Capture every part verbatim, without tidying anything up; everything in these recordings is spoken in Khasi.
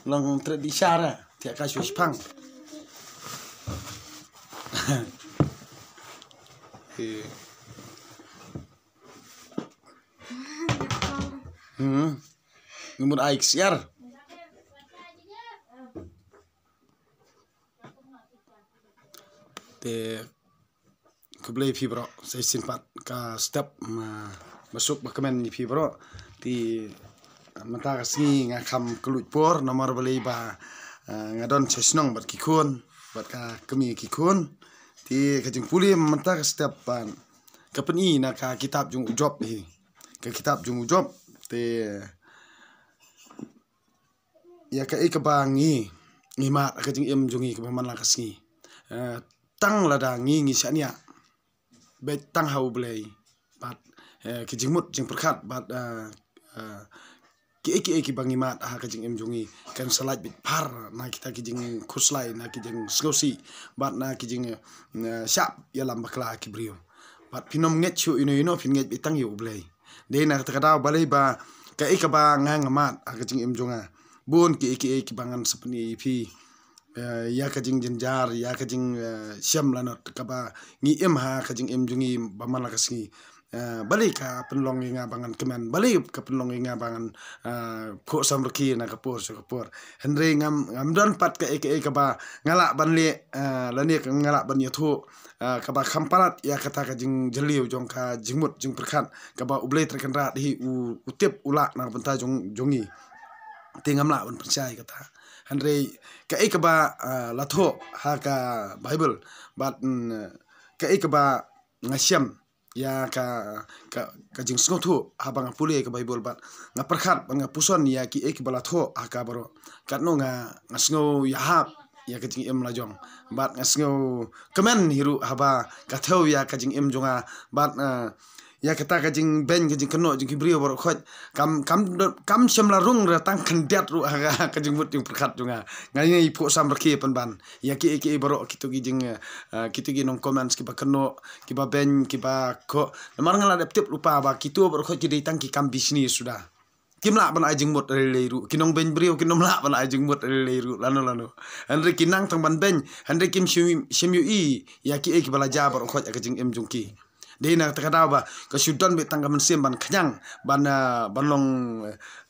Long trep di shara, tiak ka shu shpang. Eh. Hmm. Ngi mut ai ksiar. Te khublei phi bro, sa shisien pat ka step ma, ma suk ba kmen ïa phi bro. Te mynta ka sngi nga kham kylluid por namar balei ba, ah, nga don sha shnong bad ki khun, bad ka kmie ki khun. Te ka jingpule mynta ka step pat ka pyni na ka kitab jong u Job hi. Ka kitab jong u Job te ïa kaei kaba ngi, ngi mad ha ka jingim jong ngi kaba man la ka sngi. Eh, tang lada ngi, ngi shaniah beit tang ha U Blei bad, eh, ki jingmut jingpyrkhat bad, eh, eh, kiei kiei kiba ngi mad ha ka jingim jong ngi kan sa lait beit phar na kita ki jingkhuslai, na ki jingsngewsih bad na ki jing, eh, shah ïalam bakla ki briew. Bad phin ym ngeit shuh ïano ïano, phin ngeit beit tang ïa U Blei. Dei na kata ka daw balei ba kaei kaba nga, nga mad ha ka jingim jong nga, bun kiei kiei kiba ngan sa pyni ïa phi. Eh, ïa ka jingjynjar, ïa ka jing, eh, shem lanot kaba ngi im ha ka jingim jong ngi ba man la ka sngi. Eh, balei ka pynlong ïa nga ba ngan kmen, balei ka pynlong ïa nga ba ngan, eh, phuh samrkhie na ka por sha ka por. Hynrei ngam, ngam don pat kaei kaei kaba nga lah ban leh, eh, lane nga lah ban ïathuh, eh, kaba kham palat ïa kata ka jingjylliew jong ka jingmut jingpyrkhat kaba U Blei Trai Kynrad hi u, u tip u lah na ka bynta jong, jong ngi. Te ngam lah ban pynshai kata. Hynrei kaei kaba, ah, la thoh ha ka Bible bad, mm, kaei kaba nga shem ïa ka, ka, ka jingsngewthuh haba nga pule ka Bible bad nga pyrkhat bad nga puson ïa kiei kiba la thoh ha ka baroh. Katno nga, nga sngew ïahap ïa ka jingim la jong bad nga sngew kmen hi ruh haba ka thew ïa ka jingim jong nga bad, eh, ïa kata ka jingbeiñ ka jingkynnoh jong ki briew baroh khoit kam, kam, kam shem la rung re tang khyndiat ruh ha ka, ka jingmut jingpyrkhat jong nga. Nga ïai phuh samrkhie pynban ïa kiei kiei baroh kito ki jing, eh, kito ki nong comments kiba kynnoh, kiba beiñ, kiba khoh. Namar nga la dep tip lypa ba kito baroh khoit ki dei tang ki kam bishni suda. Kim lah ban ai jingmut lei lei ruh. Ki nongbeiñ briew kin ym lah ban ai jingmut lei lei ruh lano lano. Hynrei ki nang tang ban beiñ, hynrei kim shem, shem ïohi ïa kiei kiba la jia baroh khoit ha ka jingim jong ki. Dei na kata ka daw ba ka shu don beit tang ka mynsiem ban khñiang, ban, ah, ban long,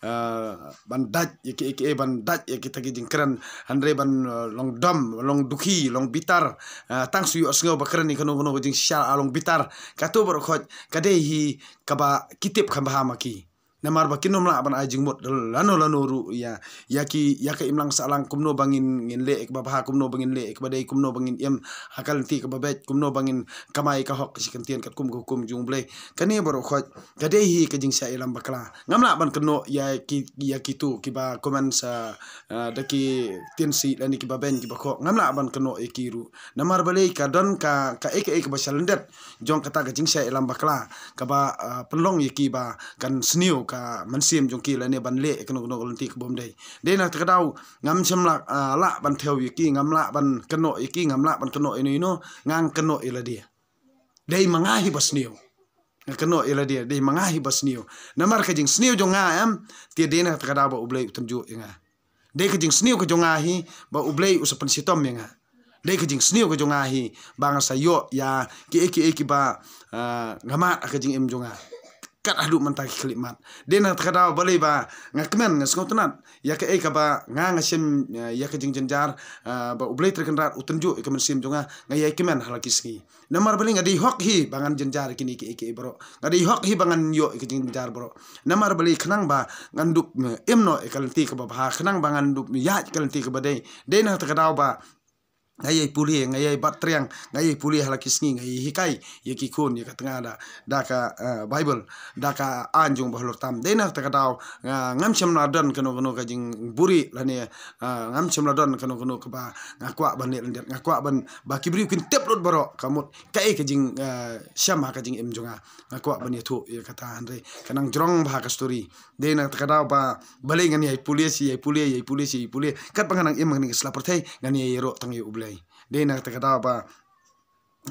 ah, ban dait ïa kiei kiei, ban dait ïa kita ki jingkren, hynrei ban, ah, long dom, long dukhi, long bitar. Ah, tang shu ïohsngew ba kren ïa kano kano ka jingshisha, ah, long bitar. Kato baroh khoit ka dei hi kaba ki tip kham bha ma ki. Namar ba kin ym lah ban ai jingmut lano lano ruh ïa, ïa ki, ïa ka imlang sahlang, kumno ba ngin, ngin leh ïa kaba bha, kumno ba ngin leh ïa kaba dei, kumno ba ngin im ha ka lynti kaba beit, kumno ba ngin kamai ka hok ka shi kyntien katkum ka hukum jong U Blei. Kane baroh khoit ka dei hi ka jingshah ïalam bakla. Ngam lah ban kynnoh ïa ki, ïa kito kiba comment sa, ah, da ki ktien sih lane kiba beiñ kiba khoh. Ngam lah ban kynnoh ïa ki ruh. Namar balei ka don ka, kaei kaei kaba shalyndet jong kata ka jingshah ïalam bakla kaba, ah, pynlong ïa ki ba kan sniew ka mynsiem jong ki lane ban leh ïa kano kano ka lynti ka bym dei. Dei na kata ka daw ngam shem lah, ah, lah ban thew ïa ki, ngam lah ban kynnoh ïa ki, ngam lah ban kynnoh ïano ïano, ngan kynnoh ïa lade. Dei ma nga hi ba sniew. Nga kynnoh ïa lade, dei ma nga hi ba sniew. Namar ka jingsniew jong nga em, te dei na kata ka daw ba U Blei u tynjuh ïa nga. Dei ka jingsniew ka jong nga hi ba U Blei u sa pynshitom ïa nga. Dei ka jingsniew ka jong nga hi ba nga sa ïoh ïa kiei kiei kiba, ah, nga mad ha ka jingim jong nga. Kat haduh mynta ki khyllipmat. Dei na kata ka daw balei ba nga kmen, nga sngewtynnat ïa kaei kaba nga, nga shem, ah, ïa ka jingjynjar, ah, ba U Blei Trai Kynrad u tynjuh ïa ka mynsiem jong nga, nga ïai kmen ha la ki sngi. Namar balei nga dei hok hi ba ngan jynjar ïa kine kiei kiei baroh. Nga dei hok hi ba ngan ïoh ïa ka jingjynjar baroh. Namar balei khnang ba ngan dup, mm, im noh ïa ka lynti kaba bha, khnang ba ngan dup ïaid ïa ka lynti kaba dei. Dei na kata ka daw ba nga ïai pule, nga ïai bat triang, nga ïai pule ha la ki sngi, nga ïai hikai ïa ki khun ïa ka tnga da, da ka, eh, Bible, da ka aiñ jong u Bahalor tam. Dei na kata ka daw, nga, ngam shem la don kano kano ka jingbuhrieh lane, eh, ngam shem la don kano kano kaba nga kwah ban leh lyndet, nga kwah ban ba ki briew kin tip lut baroh ka mut kaei ka jing, eh, shem ha ka jingim jong nga. Nga kwah ban ïathuh ïa kata, hynrei ka nang jrong bha ka story. Dei na kata ka daw ba balei ngan ïai pule shi ïai pule, ïai pule shi ïai pule. Katba nga nang im ha kane ka sla pyrthei ngan ïai ïaroh tang ïa U Blei. Dei na kata ka daw ba,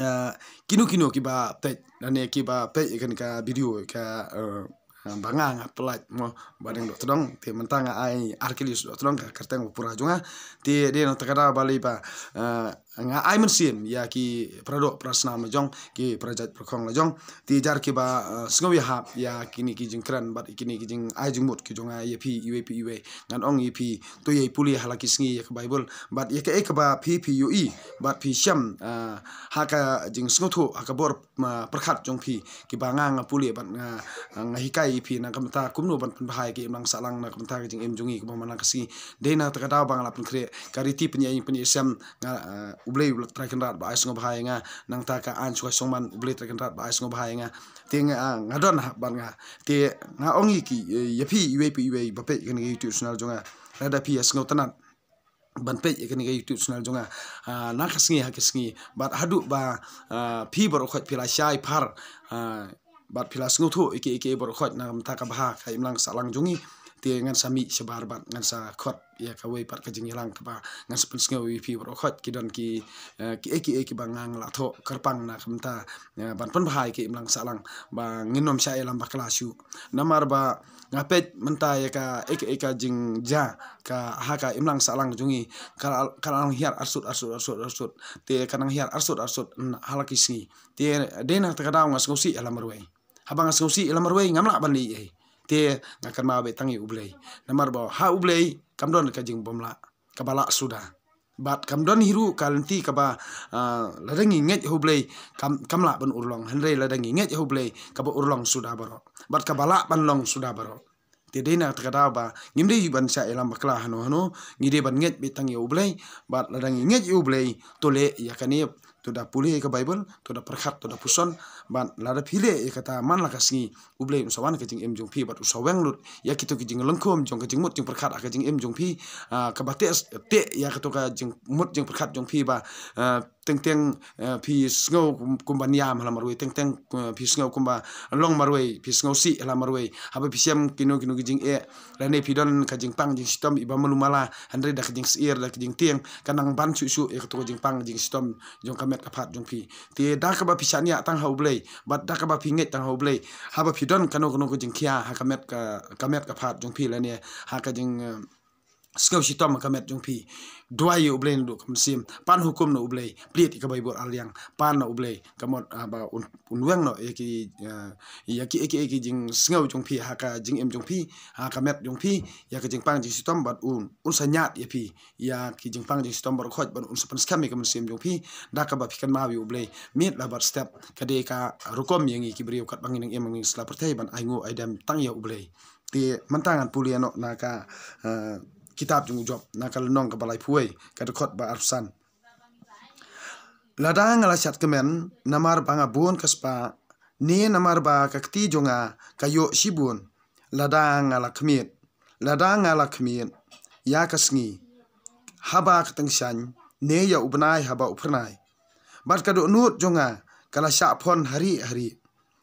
ah, kino kino kiba peit lane kiba peit ïa kane ka video ka, eh, ah, ba nga nga pyllait mo, ba dang doh tdong, te mynta nga ai ar kylli doh tdong ka kyrteng ba pura jong nga. Te dei na kata ka daw ba lei ba, ah, nga ai mynsiem ïa ki para doh para snam la jong, ki para jait para khong la jong. Te jar ki ba, ah, sngew ïahap ïa kine ki jingkren bad kine ki jingai jingmut ki jong nga ïa phi iwei pa iwei. Ngan ong ïa phi, to ïa pule ha la ki sngi ïa ka Baibl bad ïa kaei kaba phi phi ïohi bad phi shem, ah, ha ka jingsngewthuh, ha ka bor, ah, pyrkhat jong phi, kiba nga nga pule bad nga, ah, nga hikai ïa phi na ka bynta kumno ban pynbha ïa ka imlang sahlang na ka bynta ka jingim jong ngi kaba man la ka sngi. Dei na kata ka daw ba nga la pynkhreh ka riti pynïaid pynïasem, nga, ah, U Blei U Trai Kynrad ba ai sngewbha ïa nga, nangta ka aiñ sngewbha sngewman U Blei Trai Kynrad ba ai sngewbha ïa nga. Te nga, ah, nga don ha bad nga. Te nga ong ïa ki, eh, ïa phi iwei pa iwei ba peit kane ka YouTube channel jong nga, lada phi ïa sngewtynnat ban peit ïa kane ka YouTube channel jong nga, ah, na ka sngi ha ka sngi bad haduh ba, ah, phi baroh khoit phi la shai phar, ah, bad phi la sngewthuh ïa kiei kiei baroh khoit na ka bynta ka bha ka imlang sahlang jong ngi. Te ngan sa mih shabar bad ngan sa khot ïa kawei pat ka jingïalang kaba ngan sa pynsngew ïa phi baroh khoit ki don ki, eh, kiei kiei kiba nga nga la thoh kyrpang na ka bynta, eh, ban pynbha ïa ka imlang sahlang ba ngin ym shah ïalam bakla shuh. Namar ba nga peit mynta ïa ka, ïa ka, ïa ka jingjia ka ha ka imlang sahlang jong ngi ka, ka nang hiar arsut arsut arsut arsut. Te ka nang hiar arsut arsut, mm, ha la ki sngi. Te dei na kata ka daw nga sngewsih ïalam marwei. Haba nga sngewsih ïalam marwei ngam lah ban leh ei. Te nga kynmaw beit tang ïa U Blei. Namar ba ha U Blei kam don ka jingbymlah kaba lah suda. Bad kam don hi ruh ka lynti kaba, ah, lada ngi ngeit ha U Blei kam, kam lah ban urlong, hynrei lada ngi ngeit ha U Blei kaba urlong suda baroh bad kaba lah ban long suda baroh. Te dei na kata ka daw ba ngim dei ban shah ïalam bakla hano hano, ngi dei ban ngeit beit tang ïa U Blei. Bad lada ngi ngeit ïa U Blei, to leh ïa kane, to da pule ïa ka Baibl, to da pyrkhat, to da puson. Bad lada phi leh ïa kata man la ka sngi, U Blei un sa wan ka jingim jong phi bad un sa weng lut ïa kito ki jinglyngkhum jong ka jingmut jingpyrkhat ha ka jingim jong phi, ah, kaba teh, teh ïa kato ka jingmut jingpyrkhat jong phi ba, ah, teng teng, ah, phi sngew kum, kumba niam ha la marwei, teng teng, ah, phi sngew kumba long marwei, phi sngewsih ha la marwei. Haba phi shem kino kino ki jingeh lane phi don ka jingpang jingshitom iba malu mala, hynrei da ka jingsyier da ka jingtieng ka nang ban shuh shuh ïa kato ka jingpang jingshitom jong ka met ka phad jong phi. Te da kaba phi shaniah tang ha U Blei bad da kaba phi ngeit tang ha U Blei, haba phi don kano kano ka jingkhia ha ka met ka, ka met ka phad jong phi lane ha ka jing, eh, sngewshitom ha ka met jong phi, duwai ïa U Blei naduh ka mynsiem, pan hukum na U Blei, plied ïa ka Baibl ar liang, pan na U Blei, ka mut, ah, ba un, un weng noh ïa ki, eh, ïa ki, ïa ki, ïa ki jingsngew jong phi ha ka jingim jong phi, ha ka met jong phi, ïa ka jingpang jingshitom bad un, un sa ñiad ïa phi ïa ki jingpang jingshitom baroh khoit bad un sa pynskhem ïa ka mynsiem jong phi. Da kaba phi kynmaw ïa U Blei miet la bad step, ka dei ka rukom ïa ngi ki briew katba ngi nang im ha ngi sla pyrthei ban ai nguh ai dem tang ïa U Blei. Te mynta ngan pule noh na ka, eh, kitab jong u Job, na ka lynnong kaba laiphew wei, ka dkhot ba arphew san. Lada nga la shad kmen namar ba nga bun ka spah, ne namar ba ka kti jong nga ka ïoh shibun, lada nga la khmied, lada nga la khmied ïa ka sngi haba ka tyngshaiñ, ne ïa u bnai haba u phyrnai, bad ka dohnud jong nga ka la shah phon ha rieh ha rieh,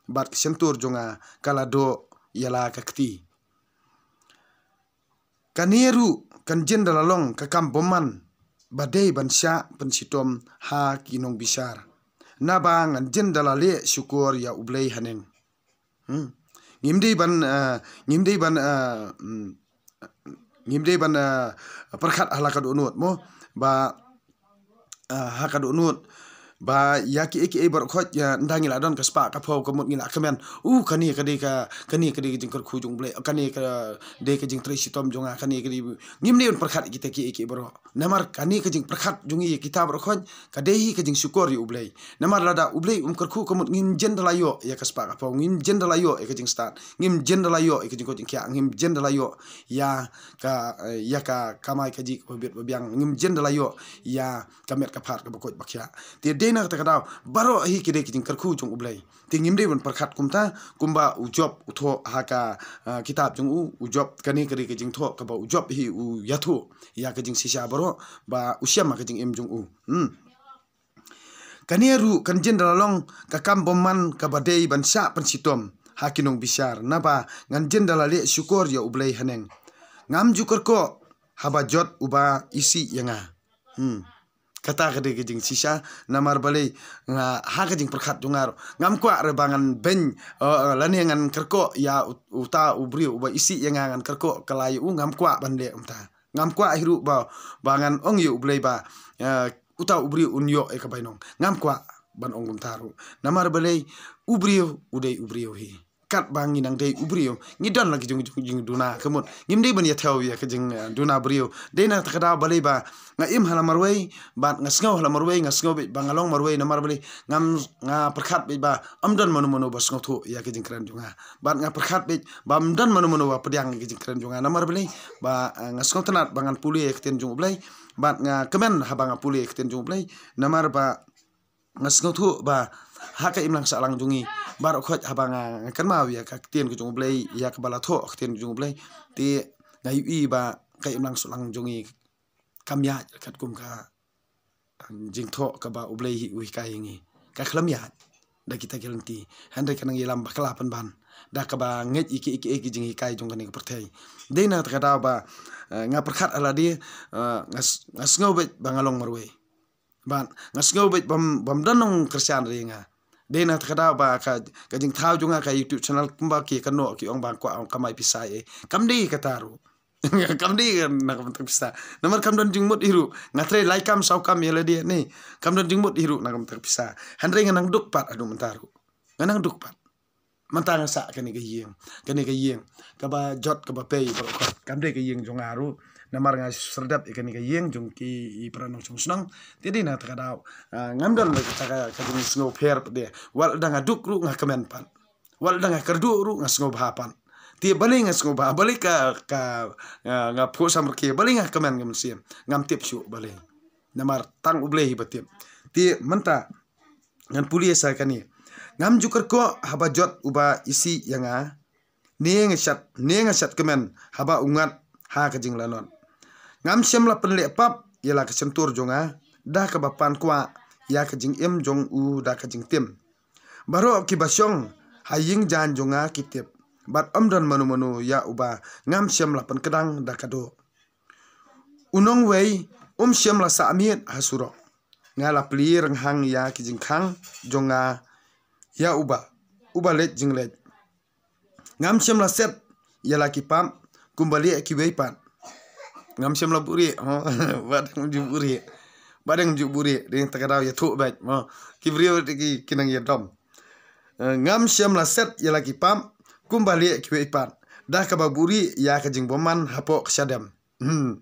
bad ka shyntur jong nga ka la doh ïa la ka kti. Kane ruh kan jin da la long ka kam bymman ba dei ban shah pynshitom ha ki nongbishar, naba ngan jin da la leh shukor ïa U Blei haneng. Hmm. Ngim dei ban, eh, ngim dei ban, eh, hmm, ngim dei ban, eh, pyrkhat ha la ka dohnud mo, ba, eh, ha ka dohnud ba ïa kiei kiei baroh khoit, ïa, ynda ngi la don ka spah ka phew ka mut ngi la kmen, u, kane ka dei ka, kane ka dei ka jingkyrkhu jong U Blei, kane ka dei ka jingtrei shitom jong nga, kane ka dei, ngim dei ban pyrkhat ïa kita kiei kiei baroh. Namar kane ka jingpyrkhat jong ngi ïa kita baroh khoit ka dei hi ka jingshukor ïa U Blei. Namar lada U Blei um kyrkhu ka mut ngim jin da la ïoh ïa ka spah ka phew, ngim jin da la ïoh ïa ka jingstad, ngim jin da la ïoh ïa ka jingkoit jingkhiah, ngim jin da la ïoh ïa ka, eh, ïa ka kamai kajih kaba bit ba biang, ngim jin da la ïoh ïa ka met ka phad kaba koit ba khiah. Te dei na kata ka daw baroh hi ki dei ki jingkyrkhu jong U Blei. Te ngim dei ban pyrkhat kumta, kumba u Job u thoh ha ka, ah, kitab jong u, u Job, kane ka dei ka jingthoh kaba u Job hi u ïathuh ïa ka jingshisha baroh ba u shem ha ka jingim jong u. Hmm. Kane ruh kan jin da la long ka kam bymman kaba dei ban shah pynshitom ha ki nongbishar, naba ngan jin da la leh shukor ïa U Blei haneng. Ngam ju kyrkhu haba jot uba isih ïa nga. Hmm. Kata ka dei ka jingshisha, namar balei nga ha ka jingpyrkhat jong nga ruh ngam kwah re ba ngan beiñ, eh, lane ngan kyrkhu ïa u-, uta u briew uba isih ïa nga, ngan kyrkhu kylla ïa u, ngam kwah ban leh kumta. Ngam kwah hi ruh ba, ba ngan ong ïa U Blei ba, eh, uta u briew un ïoh ïa ka bainong. Ngam kwah ban ong kumta ruh. Namar balei, u briew u dei u briew hi. Katba ngi nang dei u briew, ngi don la ki jing, jing, jingduna, ka mut ngim dei ban ïa thew ïa ka jing, eh, duna briew. Dei na kata ka daw balei ba nga im ha la marwei, bad nga sngew ha la marwei, nga sngew beit ba nga long marwei, namar balei, ngam, nga pyrkhat beit ba ym don mano mano ba sngewthuh ïa ka jingkren jong nga. Bad nga pyrkhat beit ba ym don mano mano ba pdiang ïa ka jingkren jong nga, namar balei, ba, eh, nga sngewtynnat ba ngan pule ïa ka ktien jong U Blei. Bad nga kmen haba nga pule ïa ka ktien jong U Blei, namar ba nga sngewthuh ba ha ka imlang sahlang jong ngi, baroh khoit haba nga, nga kynmaw ïa ka ktien ka jong U Blei, ïa kaba la thoh ka ktien ka jong U Blei, te nga ïohi ba ka imlang sahlang jong ngi kam ïaid katkum ka, um, jingthoh kaba U Blei hi u hikai ïa ngi. Ka khlem ïaid da kita ki lynti. Hynrei ka nang ïalam bakla pynban da kaba ngeit ïa ki, ïa ki, ïa ki jinghikai jong kane ka pyrthei. Dei na kata ka daw ba, eh, nga pyrkhat ha lade, eh, nga s-, nga sngew beit ba nga long marwei. Bad nga sngew beit bym, bym don nong Khristan re nga. Dei na kata ka daw ba ka, ka jingthaw jong nga ka YouTube channel kumba ki kynnoh ki ong ba kwah ong kamai pisa eh. Kam dei kata ruh. Kam dei na ka bynta pisa. Namar kam don jingmut hi ruh. Nga trei lai kam saw kam ïa lade ne. Kam don jingmut hi ruh na ka bynta pisa. Hynrei nga nang duk pat haduh mynta ruh. Nga nang duk pat. Mynta nga sah kane ka ïing, kane ka ïing kaba jot kaba pei baroh khoit. Kam dei ka ïing jong nga ruh. Namar nga serdep ïa kane ka ïing jong ki para nongshong shnong. Te dei na kata ka daw, ah, ngam don kata ka, ka jingsngew pher pat de. Wat lada nga duk ruh nga kmen pat. Wat lada nga kyrduh ruh nga sngewbha pat. Te balei nga sngewbha, balei ka, ka, ah, nga phuh samrkhie, balei nga kmen ka mynsiem. Ngam tip shuh balei. Namar tang U Blei hi ba tip. Te mynta ngan pule sa kane. Ngam ju kyrkhu haba jot uba isih ïa nga. Ne nga shad, ne nga shad kmen haba u ngat ha ka jinglanot. Ngam shym la pynleh pap ïa la ka shyntur jong nga da kaba pan kwah ïa ka jingim jong u da ka jingtim. Baroh kiba shong ha ïing jaiñ jong nga ki tip. Bad ym don mano mano ïa uba ngam shym la pynkdang da ka doh. U nongwei um shym la sah miet ha surok. Nga la plie rynghang ïa ki jingkhang jong nga ïa uba, uba leit jingleit. Ngam shym la set ïa la ki pap kumba leh kiwei pat. Ngam shym la buhrieh, ho. Ba dang ju buhrieh. Ba dang ju buhrieh, dang ta ka daw ïathuh beit, ho. Ki briew ki, ki nang ïadom. Eh, ngam shym la set ïa la ki pap kumba leh kiwei pat. Da kaba buhrieh ïa ka jingbymman hapoh ka shadem. Hmm.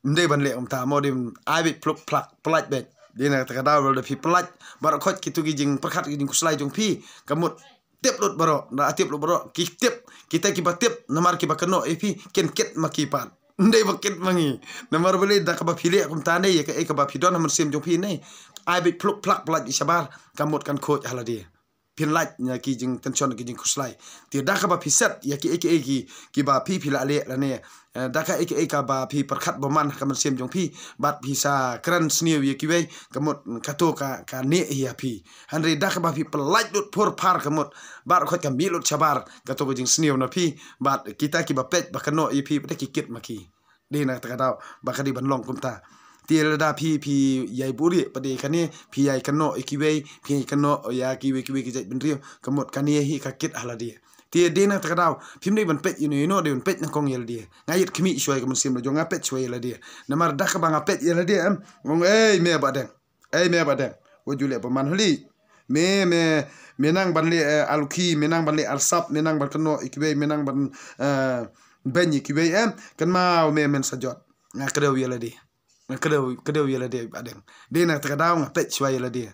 Ym dei ban leh kumta mo, dei ban ai beit phluk phlak, pyllait beit. Dei na kata ka daw lada phi pyllait baroh khoit kito ki jingpyrkhat ki jingkhuslai jong phi, ka mut tip lut baroh, da tip lut baroh, ki tip, kita kiba tip, namar kiba kynnoh ïa phi, kin kit ma ki pat. Ym dei ba kit ma ngi. Namar balei da kaba phi leh kumta ne, ïa kaei kaba phi don ha mynsiem jong phi ne. Ai beit phluk phlak pyllait beit shabar, ka mut kan khuid ha lade. Phin lait na ki jingtension ki jingkhuslai. Te da kaba phi set ïa kiei kiei ki, kiba phi phi la leh lane, eh, da kaei kaei kaba phi pyrkhat bymman ha ka mynsiem jong phi, bad phi sa kren sniew ïa kiwei, ka mut kato ka, ka neh ïa phi. Hynrei da kaba phi pyllait lut phur phar ka mut, bad khoit ka mih lut shabar, kato ka jingsniew na phi, bad kita kiba peit ba kynnoh ïa phi, bad ki kit ma ki. Dei na kata ka daw ba ka dei ban long kumta. Te lada phi, phi ïai buhrieh pat de kane, phi ïai kynnoh ïa kiwei, phi ïai kynnoh ïa kiwei kiwei ki jait bynriew, ka mut kane hi ka kit ha lade. Te dei na kata ka daw phim dei ban peit ïano ïano, dei ban peit nyngkong ïa lade. Nga ïit khmih shuwa ïa ka mynsiem la jong nga, peit shuwa ïa lade. Namar da kaba nga peit ïa lade, em, ong, ei me Bahdeng. Ei me Bahdeng, wat ju leh bymman hali. Me, me, me nang ban leh, eh, alukhi, me nang ban leh alsap, me nang ban kynnoh ïa kiwei, me nang ban, eh, beiñ ïa kiwei, em. Kynmaw me, men sa jot. Nga kdew ïa lade. Nga kdew, kdew ïa lade Bahdeng. Dei na kata ka daw nga peit shuwa ïa lade.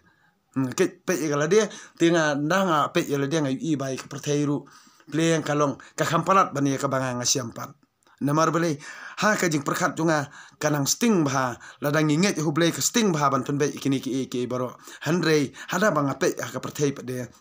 Hmm, nga peit, peit ïa lade, te nga, nda nga peit ïa lade nga ïohi ba ïa ka pyrthei ruh. Pyrthei ka long, ka kham palat ban ïa kaba nga nga shem pat. Namar balei, ha ka jingpyrkhat jong nga, ka nang sting bha, lada ngi ngeit ha U Blei ka sting bha ban pynbeit ïa kine kiei kiei baroh. Hynrei, haba nga peit ha ka pyrthei pat de.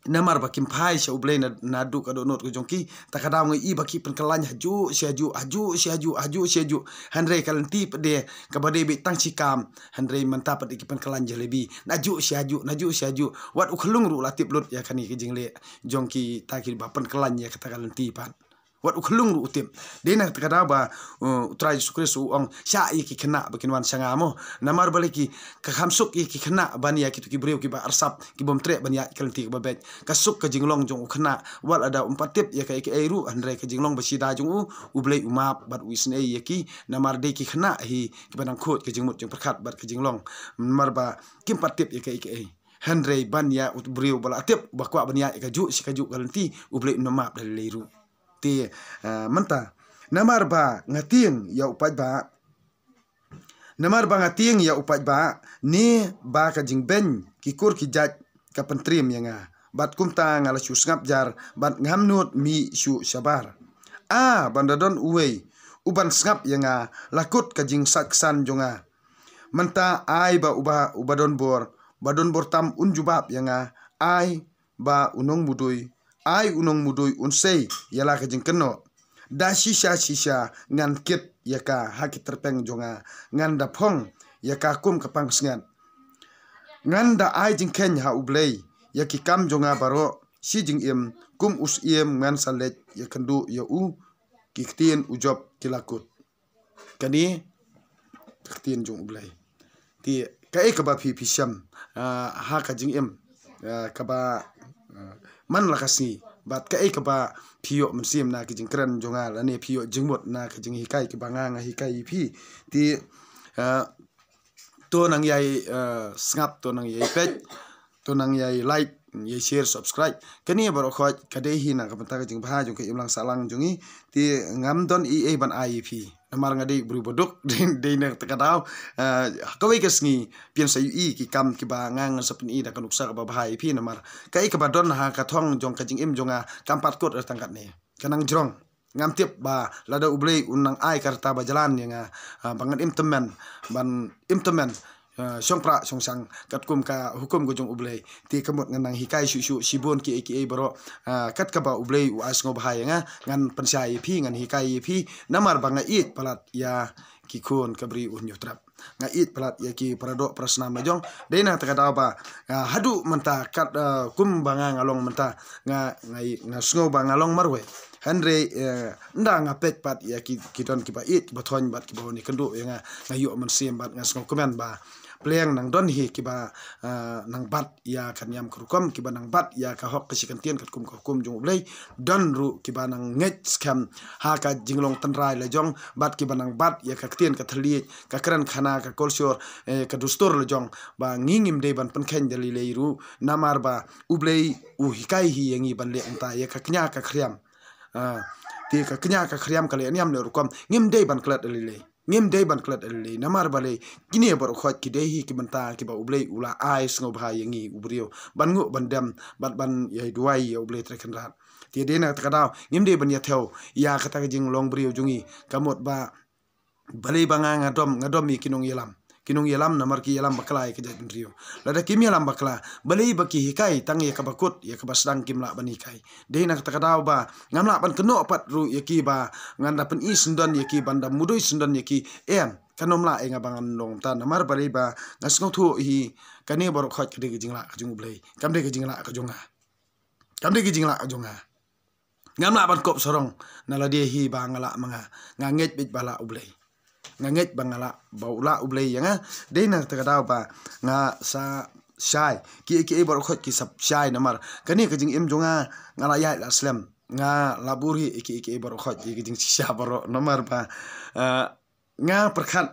Namar ba kim phai sha U Blei na, naduh ka dohnud ka jong ki, ta ka daw nga ïohi ba ki pynkylla hajuh shi hajuh, hajuh shi hajuh, hajuh shi hajuh. Hynrei ka lynti pat de, kaba dei beit tang shi kam. Hynrei mynta pat de ki pynkylla jalebi. Najuh shi hajuh, najuh shi hajuh. Wat u khyllung ruh la tip lut ïa kane ka jingleh jong kita kiba pynkylla ïa kata ka lynti pat. Wat u khyllung ruh u tip. Dei na kata ka daw ba, uh, u Trai Jisu Khrist u ong, shah ïa ki khynnah ba kin wan sha nga mo. Namar balei ki, ka kham suk ïa ki khynnah ban ïa kito ki briew kiba arsap, ki bym treh ban ïaid ka lynti kaba beit. Ka suk ka jinglong jong u khynnah, wat lada um pat tip ïa kaei kaei ruh, hynrei ka jinglong ba shida jong u, U Blei u map bad u isynei ïa ki, namar dei ki khynnah hi kiba nang khuid ka jingmut jingpyrkhat bad ka jinglong. Namar ba kim pat tip ïa kaei kaei. Hynrei ban ïa u briew ba la tip, ba kwah ban ïaid ïa kajuh shi kajuh ka lynti, U Blei un ym map da lei ruh. Te, ah, mynta, namar ba nga tieng ïa u paidbah, namar ba nga tieng ïa u paidbah, ne ba ka jingbeiñ ki kur ki jait ka pyntriem ïa nga. Bad kumta nga la shu sngap jar, bad ngam nud mih shuh shabar. Ah, ban da don uwei u ban sngap ïa nga, la kut ka jingsaid ksan jong nga. Mynta ai ba uba, uba don bor, ba don bor tam un jubab ïa nga, ai ba u nongmudui, ai u nongmudui un sei ïa la ka jingkynnoh. Da shisha shisha ngan kit ïa ka ha ki tyrpeng jong nga, ngan da phong ïa ka kum ka pansngiat. Ngan da ai jingkheiñ ha U Blei ïa ki kam jong nga baroh, shi jingim kum u syiem ngan sa leit ïakynduh ïa u, ki ktien u Job ki la kut. Kane ka ktien jong U Blei. Te kaei kaba phi, phi shem, ah, ha ka jingim, ah, kaba, ah, man la ka sngi, bad kaei kaba phi ïoh mynsiem na ka jingkren jong nga, lane phi ïoh jingmut na ka jinghikai kaba nga, nga hikai ïa phi. Te, ah, to nang ïai, ah, sngap, to nang ïai peit, to nang ïai like, ïai share, subscribe. Kane baroh khoit ka dei hi na ka bynta ka jingbha jong ka imlang sahlang jong ngi. Te ngam don ei ei ban ai ïa phi. Namar nga dei u briew ba duk, dei, dei na kata ka daw. Ah, kawei ka sngi phin sa ïohi ki kam kiba nga ngan sa pyni da ka nuksa kaba bha ïa phi, namar kaei kaba don ha ka thong jong ka jingim jong nga kam pat kut tang katne. Ka nang jrong. Ngam tip ba lada U Blei un nang ai ka rta ba jlan ïa nga, ah, ba ngan im tymmen, ban im tymmen, ah, shong pra shong shang katkum ka hukum ka jong U Blei. Te ka mut ngan nang hikai shuh shuh shibun kiei kiei baroh, ah, kat kaba U Blei u ai sngewbha ïa nga, ngan pynshai ïa phi, ngan hikai ïa phi, namar ba nga ïeit palat ïa ki khun ka Bri u Hynñiewtrep. Nga ïeit palat ïa ki paradoh parasnam la jong. Dei na kata ka daw ba, ah, haduh mynta kat, ah, kum ba nga nga long mynta, nga, nga, nga sngew ba nga long marwei. Hynrei, eh, ynda nga peit pat ïa ki, ki don kiba ïeit, kiba thoiñ bad kiba wan ïakynduh ïa nga, nga ïoh mynsiem bad nga sngewkmen ba pliang nang don hi kiba, ah, nang bat ïa ka niam ka rukom, kiba nang bat ïa ka hok ka shi kyntien katkum ka hukum jong U Blei. Don ruh kiba nang ngeit skhem ha ka jinglong tynrai la jong, bad kiba nang bat ïa ka ktien ka thylliej, ka kren khana, ka kolshor, eh, ka dustur la jong, ba ngi ngim dei ban pynkheiñ da lei lei ruh, namar ba U Blei u hikai hi ïa ngi ban leh kumta ïa ka kñia ka khriam. Ah, te ka kñia ka khriam ka leh niam leh rukom, ngim dei ban klet da lei lei. Ngim dei ban klet da lei lei, namar balei, kine baroh khoit ki dei hi ki bynta kiba U Blei u la ai sngewbha ïa ngi u briew ban nguh ban dem, bad ban ïai duwai ïa U Blei Trai Kynrad. Te dei na kata ka daw, ngim dei ban ïathew ïa kata ka jinglong briew jong ngi, ka mut ba, balei ba nga nga dom, nga dom ïa ki nongïalam. Ki nongïalam namar ki ïalam bakla ïa ka jaitbynriew. Lada kim ïalam bakla, balei ba ki hikai tang ïa kaba kut, ïa kaba sdang kim lah ban hikai. Dei na kata ka daw ba ngam lah ban kynnoh pat ruh ïa ki ba ngan da pyni syndon ïa ki, ban da mudui syndon ïa ki. Em, kan ym lah ïa nga ba ngan long kumta, namar balei ba nga sngewthuh hi, kane baroh khoit ka dei ka jinglah ka jong U Blei, kam dei ka jinglah ka jong nga. Kam dei ka jinglah ka jong nga. Ngam lah ban kop sarong na lade hi ba nga lah ma nga. Nga ngeit beit ba lah U Blei. Nga ngeit ba nga lah, ba u lah U Blei ïa nga. Dei na kata ka daw ba nga sa shai. Kiei kiei baroh khoit ki sa shai namar kane ka jingim jong nga, nga la ïaid la slem. Nga la buri kiei kiei baroh khoit ïa ka jingshisha baroh namar ba, eh, nga pyrkhat,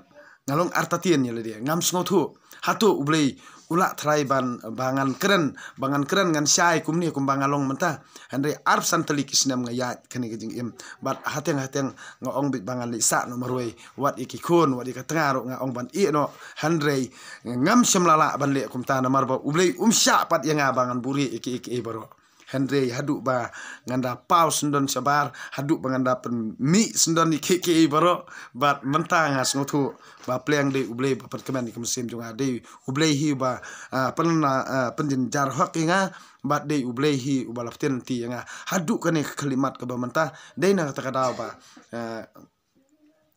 nga long artatien ïa lade, ngam sngewthuh. Hato U Blei u lah trai ban, ba ngan kren, ba ngan kren ngan shai kumne kumba nga long mynta. Hynrei arphew san tylli ki snem nga ïaid kane ka jingim. Bad hateng hateng nga ong beit ba ngan leit sah noh marwei. Wat ïa ki khun, wat ïa ka tnga ruh nga ong ban ïeh noh. Hynrei ngam shym la lah ban leh kumta namar ba U Blei um shah pat ïa nga ba ngan buri ïa kiei kiei baroh. Hynrei haduh ba ngan da paw syndon shabar, haduh ba ngan da pynmih syndon ïa kiei kiei baroh, bad mynta nga sngewthuh ba pliang dei U Blei ba pynkmen ïa ka mynsiem jong nga, dei U Blei hi ba, ah, pyn, ah, pynjynjar hok ïa nga, bad dei U Blei hi uba la pynthikna ïa nga. Haduh kane ka khyllipmat kaba mynta, dei na kata ka daw ba, ah,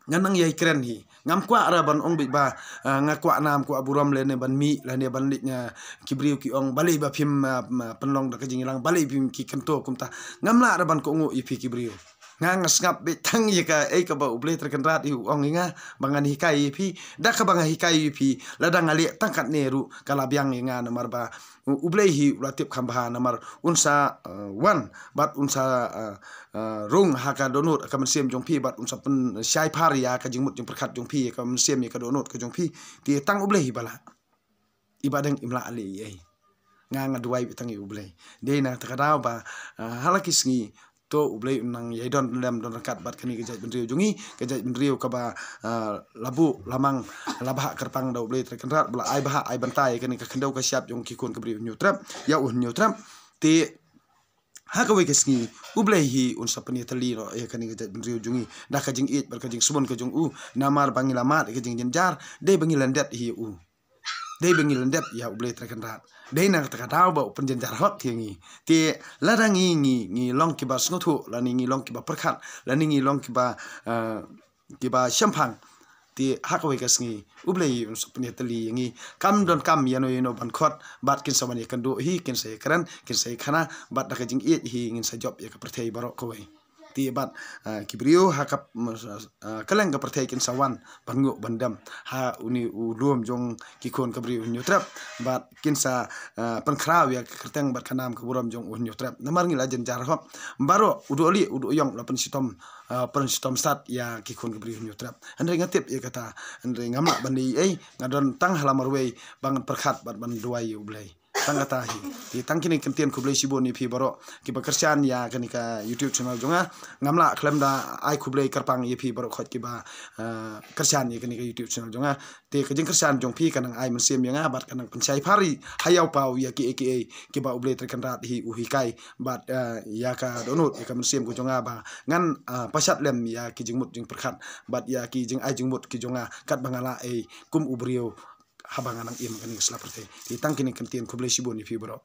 ngan nang ïai kren hi. Ngam kwah re ban ong beit ba, ah, nga kwah nam, kwah burom lane ban mih, lane ban leit, ah, ki briew ki ong balei ba phim, ah, pynlong da ka jingïalang, balei phim ki kynto kumta. Ngam lah re ban kohnguh ïa phi ki briew. Nga nga sngap beit tang ïa kaei kaba U Blei Trai Kynrad hi u ong ïa nga ba ngan hikai ïa phi. Da kaba nga hikai ïa phi, lada nga leh tang katne ruh ka la biang ïa nga, namar ba U Blei hi u la tip kham bha, namar un sa, eh, wan bad un sa, eh, eh, rung ha ka dohnud ka mynsiem jong phi, bad un sa pynshai phar ïa ka jingmut jingpyrkhat jong phi, ïa ka mynsiem, ïa ka dohnud ka jong phi. Te tang U Blei hi ba lah. I Bahdeng im lah leh ei ei. Nga nga duwai beit tang ïa U Blei. Dei na kata ka daw ba, ah, ha la ki sngi to U Blei un nang ïai don lem don ryngkat bad kane ka jaitbynriew jong ngi, ka jaitbynriew kaba, ah, la buh la mang, la bhah kyrpang da U Blei Trai Kynrad, ba la ai bhah ai bynta ïa kane ka khyndew ka shyiap jong ki khun ka Bri U Hynñiewtrep, ïa U Hynñiewtrep. Te ha kawei ka sngi U Blei hi un sa pynïatylli noh ïa kane ka jaitbynriew jong ngi da ka jingïeit bad ka jingsbun ka jong u, namar ba ngi la mad ïa ka jingjynjar, dei ba ngi lyndet hi ïa u. Dei ba ngi lyndet ïa U Blei Trai Kynrad. Dei na kata ka daw ba u pynjynjar hok ïa ngi. Te lada ngi, ngi, ngi long kiba sngewthuh, lane ngi long kiba pyrkhat, lane ngi long kiba, eh, kiba shemphang, te ha kawei ka sngi U Blei un sa pynïatylli ïa ngi. Kam donkam ïano ïano ban khot, bad kin sa wan ïakynduh hi, kin sa ïakren, kin sa ïakhana, bad da ka jingïeit hi ngin sa jop ïa ka pyrthei baroh kawei. Te bad, ah, ki briew ha ka, ah, kylleng ka pyrthei kin sa wan ban nguh ban dem ha une u lum jong ki khun ka Bri U Hynñiewtrep, bad kin sa, ah, pynkhraw ïa ka kyrteng bad ka nam ka burom jong U Hynñiewtrep. Namar ngi la jynjar hok baroh, u Dohlieh, u Dohïong la pynshitom, ah, pynshitom sat ïa ki khun ka Bri U Hynñiewtrep. Hynrei nga tip ïa kata, hynrei ngam lah ban leh ei ei, nga don tang ha la marwei ba ngan pyrkhat bad ban duwai ïa U Blei. Tang kata hi. Te tang kine ki kyntien khublei shibun ïa phi baroh kiba kyrshan ïa kane ka YouTube channel jong nga. Ngam lah khlem da ai khublei kyrpang ïa phi baroh khoit kiba, eh, kyrshan ïa kane ka YouTube channel jong nga. Te ka jingkyrshan jong phi ka nang ai mynsiem ïa nga bad ka nang pynshai phar ha ïaw paw ïa kiei kiei kiba U Blei Trai Kynrad hi u hikai, bad, eh, ïa ka dohnud ïa ka mynsiem ka jong nga ba ngan, eh, pashat lem ïa ki jingmut jingpyrkhat bad ïa ki jingai jingmut ki jong nga katba nga lah ei kum u briew haba nga nang im ha kane ka sla pyrthei. Te tang kine ki kyntien, khublei shibun ïa phi baroh.